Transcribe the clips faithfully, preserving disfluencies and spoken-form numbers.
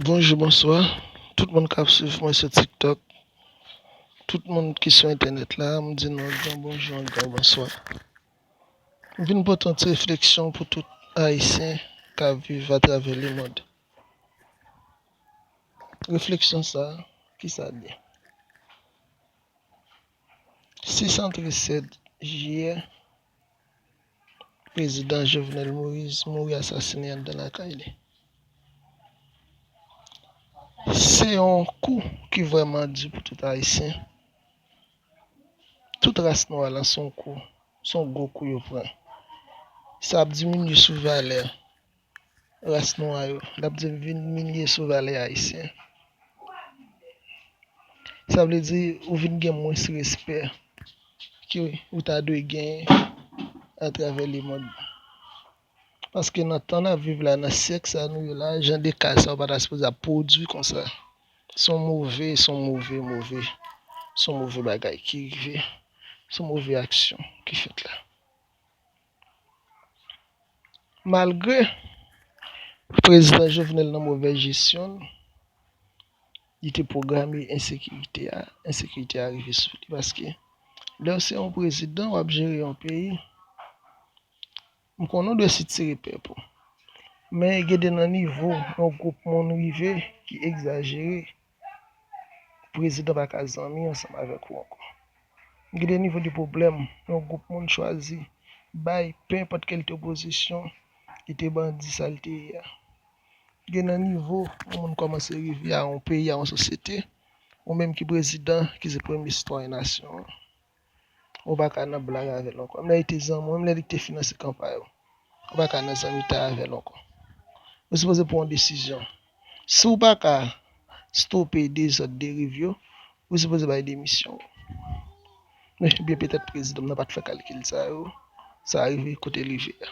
Bonjou, bonswa. Tout moun k ap swiv mwen sou TikTok, tout moun ki sou entènèt la, m di nou yon gran bonjou, yon gran bonswa. M vin pote yon ti refleksyon pou tout Ayisyen k ap viv atravè lemonn. Refleksyon sa a, ki sa l ye? Sis san trezè jiyè, Prezidan Jovenel Moïse mouri asasinen anndan lakay li. Se yon kou ki vrèman di pou tout Ayisyen. Tout ras nwa lan se yon kou, se yon gwo kou yo pran. Sa ap diminye sou valè ras nwa yo. L ap diminye sou valè ayisyen. Sa vle di ou vin gen mwens respè ke ou ta dwe genyen atravè lemonn. Paske nan tan n ap viv la, nan syèk sa nou ye la, jan de ka sa yo pa ta sipoze ap pwodui konsa. Se yon move, se yon move, move, se yon move bagay ki rive, se yon move aksyon ki fèt la. Malgre Prezidan Jovenel nan movèz jesyon l, li te pwograme ensekirite a, ensekirite a rive sou li paske lè w se yon prezidan, w ap jere yon peyi, m konnen w dwe sitire pèp ou. Men gen de nan nivo yon gwoup moun rive ki egzajere, prezidan pa ka zanmi ansanm avèk ou ankò. Gen de nivo de pwoblèm yon gwoup moun chwazi bay pe enpòt kalite opozisyon, li te bandi sa l te ye a. Gen nan nivo yon moun kòmanse rive a yon peyi, a yon sosyete, ou menm ki prezidan, ki se premye sitwayen nasyon an, ou pa ka nan blag avè l ankò. Menm lè li te zanmi w, menm lè li te finanse kanpay ou, ou pa ka nan zanmitay avè l ankò. Ou sipoze pran yon desizyon. Si w pa ka stope dezòd, deriv yo, ou sipoze bay demisyon w. Men byen petèt prezidan m nan pa t fè kalkil sa yo, sa rive kote l rive a.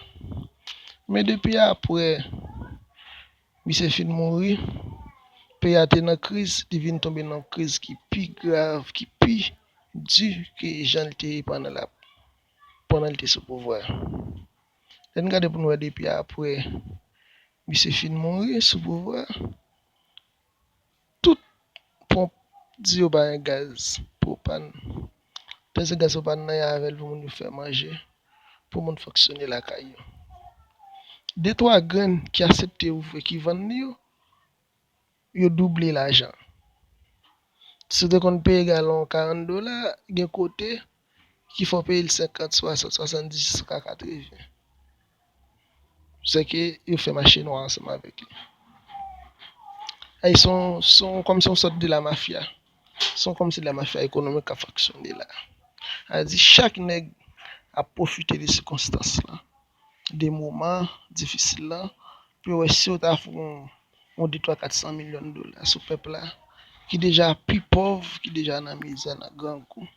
Men depi apre misye fin mouri, peyi a te nan kriz, li vin tonbe nan yon kriz ki pi grav, ki pi di ke jan l te ye pandan l ap, pandan l te sou pouvwa a. Lè n gade pou n wè depi apre misye fin mouri sou pouvwa a, tout ponp di yo pa gen gaz pwopàn. Lè se gaz pwopàn nan, y avè l pou moun yo fè manje, pou moun fonksyone lakay yo. De twa grenn ki aksepte ouvri, ki vann li yo, yo double lajan. Si w te konn peye galon karant dola, gen kote ki fè w peye l senkant, swasant, swasanndis, jiska katreven. Sèke yo fè mache nwa ansanm avèk li. Ay, se yon, se yon, kòm se yon sòt de la mafya. Se yon, kòm se de la mafya ekonomik k ap fonksyone la. A di chak nèg ap pwofite de sikonstans lan, de moman difisil lan, pou yo wè si yo ta fè yon, yon de twa kat san milyon dola sou pèp la, ki deja pi pòv, ki deja nan mizè, nan grangou,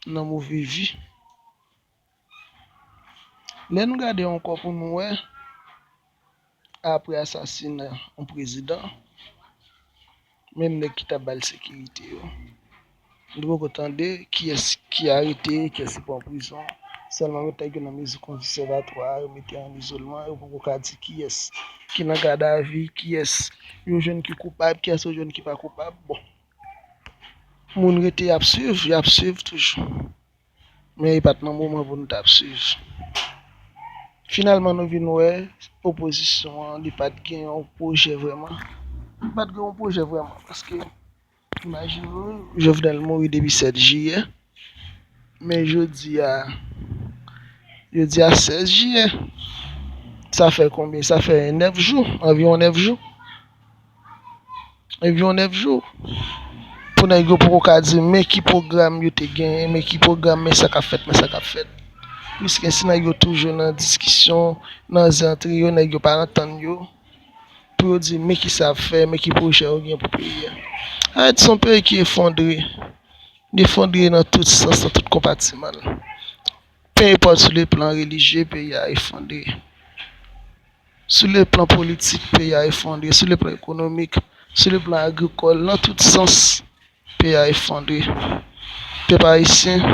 nan move vi. Lè nou gade ankò pou nou wè, apre asasina yon prezidan, menm nèg ki t ap ba l sekirite yo, nou poko tande kiyès ki arete, kiyès ki pran prizon. Sèlman yo mete nèg yo nan mezi konvèsèvatwa, yo mete an izolman, yo poko ka di kiyès ki nan gadavi, kiyès yo jwenn ki koupab, kiyès yo jwenn ki pa koupab. Bon, moun rete, y ap swiv, y ap swiv toujou. Men li pa t nan moman pou nou t ap swiv. Finalman, nou vin wè opozisyon an, li pa t gen yon pwojè vrèman. Li pa t gen yon pwojè vrèman, paske, imajine w, Jovenel mouri depi sèt jiyè, men jodi a, jodi a sèz jiyè. Sa fè konbyen? Sa fè nèf jou, anviwon nèf jou. Enviwon nèf jou. Pou nèg yo poko ka di men ki pwogram yo te genyen, men ki pwogram, men sa k ap fèt, men sa k ap fèt. Pliske si nèg yo toujou nan diskisyon, nan zen antre yo, nèg yo pa antann yo, pou yo di men ki sa ap fè, men ki pwojè yo gen pou peyi a. Ayiti se yon peyi ki efondre. Li efondre nan tout sans, nan tout konpatiman l. Pe enpòt sou le plan relijye, peyi a efondre. Sou le plan politik, peyi a efondre. Sou le plan ekonomik, sou le plan agrikòl, nan tout sans, peyi a efondre. Pèp ayisyen,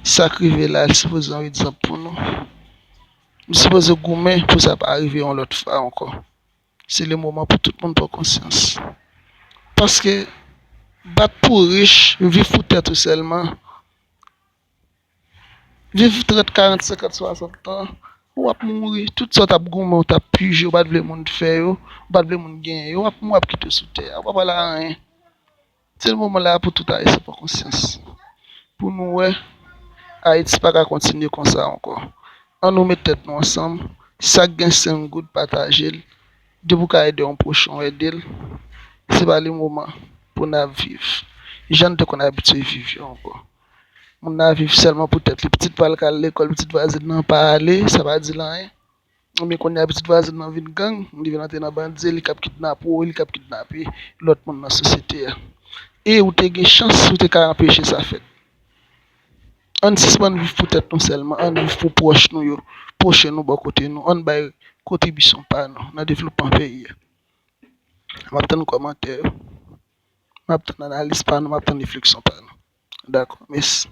sa k rive la, l sipoze yon egzanp pou nou. Nou sipoze goumen pou sa pa rive yon lòt fwa ankò. Se le moman pou tout moun pran konsyans. Paske bat pou rich, viv pou tèt ou sèlman, viv trant, karant, senkant, swasant tan, w ap mouri. Tout sa w t ap goumen, w t ap pije, w pa t vle moun fè yo, w pa t vle moun genyen yo, w ap mouri, w ap kite w sou tè a, w pa pral a anyen. Se moman la pou tout Ayisyen pran konsyans. Pou nou wè, Ayiti pa ka kontinye konsa ankò. Ann nou met tèt nou ansanm, sa k gen senk goud pataje l, depi w ka ede yon pwochen w ede l, se pa le moman pou n ap viv jan n te konn abitye viv yo ankò. Moun nan viv sèlman pou tèt li, pitit pa l ka al lekòl, pitit vwazen nan pa ale, sa pa di l anyen. Men kounye a pitit vwazen nan vin gang, li vin antre nan bandi, li k ap kidnape w, li k ap kidnape lòt moun nan sosyete a. E ou te gen chans, ou te ka anpeche sa fèt. Ann sispann viv pou tèt nou sèlman, ann viv pou pwòch nou yo, pwochen nou bò kote nou, ann bay kontribisyon pa nou nan devlopman peyi a. M ap tann kòmantè yo, m ap tann analiz pa nou, m ap tann refleksyon pa nou. Dakò, mèsi.